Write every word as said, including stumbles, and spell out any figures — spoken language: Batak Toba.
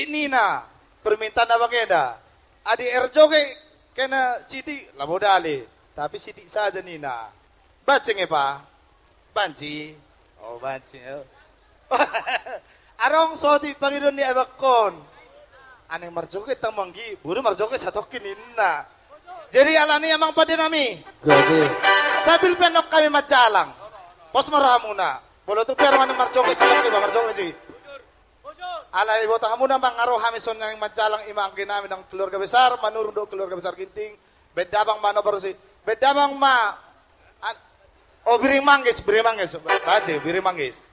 Nina, permintaan abang eda. Adi erjoge kena siti, labo dale. Tapi siti saja nina. Bancing e pa. Banci. Oh, banci. Oh. Arong soti pangido ni abangkon. Aning marjoge tang manggi, boru marjoge satongkin inna. Jadi alani amang pande nami. Jadi. Sambil penok kami manjalang. Pos ma rohamuna. Bolo tu per mana marjoge satongkin ba marjoge si. Alai boto hamuna mangaroha mi sonang manjalang ima anggi nami nang keluarga besar, manurun do keluarga besar Ginting. Benda abang ma no barusi. Benda abang ma. An-, oh, Biring Manggis, Biring Manggis. Baje, Biring Manggis.